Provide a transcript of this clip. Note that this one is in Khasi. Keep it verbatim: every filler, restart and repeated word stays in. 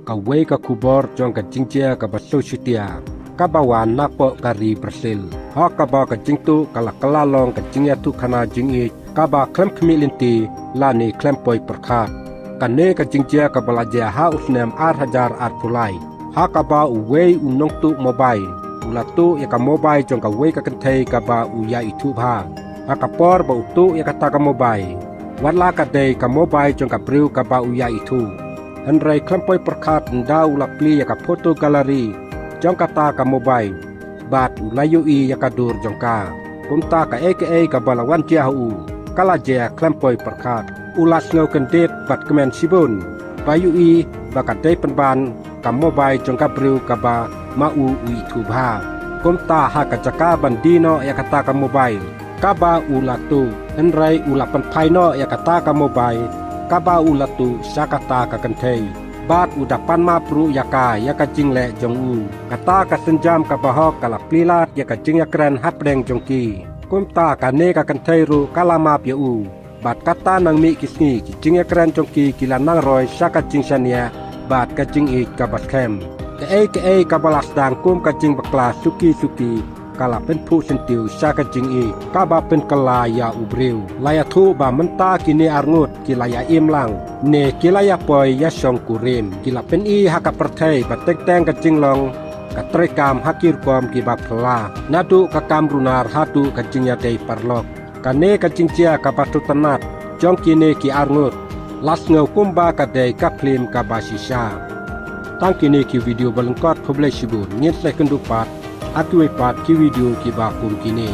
Kawei ka khubor jong ka jingjia kaba shisha, kaba wan napoh ka ri Brazil, ha kaba ka jingtuh ka la kylla long ka jingïathuhkhana jingïeit kaba khlem khmih lynti lane khlem poi pyrkhat. Kane ka jingjia kaba la jia ha u snem ar hajar arphew lai, ha kaba uwei u nongtuh mobile u la tuh ïa ka mobile jong kawei ka kynthei kaba u ïaithuh bha. Ha ka por ba u tuh ïa kata ka mobile, wat la ka dei ka mobile jong ka briew kaba u ïaithuh, hynrei khlem poi pyrkhat ynda u la plie ïa ka photo gallery jong kata ka mobile, bad u la ïohi ïa ka dur jong ka. Kumta kaei kaei kaba la wan jia ha u, ka la jia khlem poi pyrkhat. U la sngew kyndit bad kmen shibun ba ïohi ba ka dei pynban ka mobile jong ka briew kaba ma u u ithuh bha. Kumta ha ka jaka ban die noh ïa kata ka mobile kaba u la tuh, hynrei u la pynphai noh ïa kata ka mobile kaba u la tuh sha kata ka kynthei, bad u da pan map ruh ïa ka ïa ka jingleh jong u. Kata ka sienjam kaba hok ka la plie lad ïa ka jingïakren hapdeng jong ki. Kumta kane ka kynthei ruh ka la map ïa u. Bad kata nang mih ki sngi ki jingïakren jong ki ki la nang roi sha ka jingshaniah bad ka jingïeit kaba skhem. Kaei kaei kaba la sdang kum ka jingbakla suki suki ka la pynphuh syntiew sha ka jingïeit kaba pynkylla ïa u briew. La ïathuh ba mynta kine arngut ki la ïa im lang ne ki la ïa poi ïa shongkurim. Ki la pyni ha ka pyrthei ba teng teng ka jinglong ka treikam ha ki rukom kiba phylla, naduh ka kam runar haduh ka jingïadei paralok. Kane ka jingjia kaba sngewtynnat jong kine ki arngut la sngew kumba ka dei ka phlim kaba shisha. Tang kine ki video ba lyngkot, khublei shibun, ngin sa ïakynduh pat ha kiwei pat ki video kiba kum kine.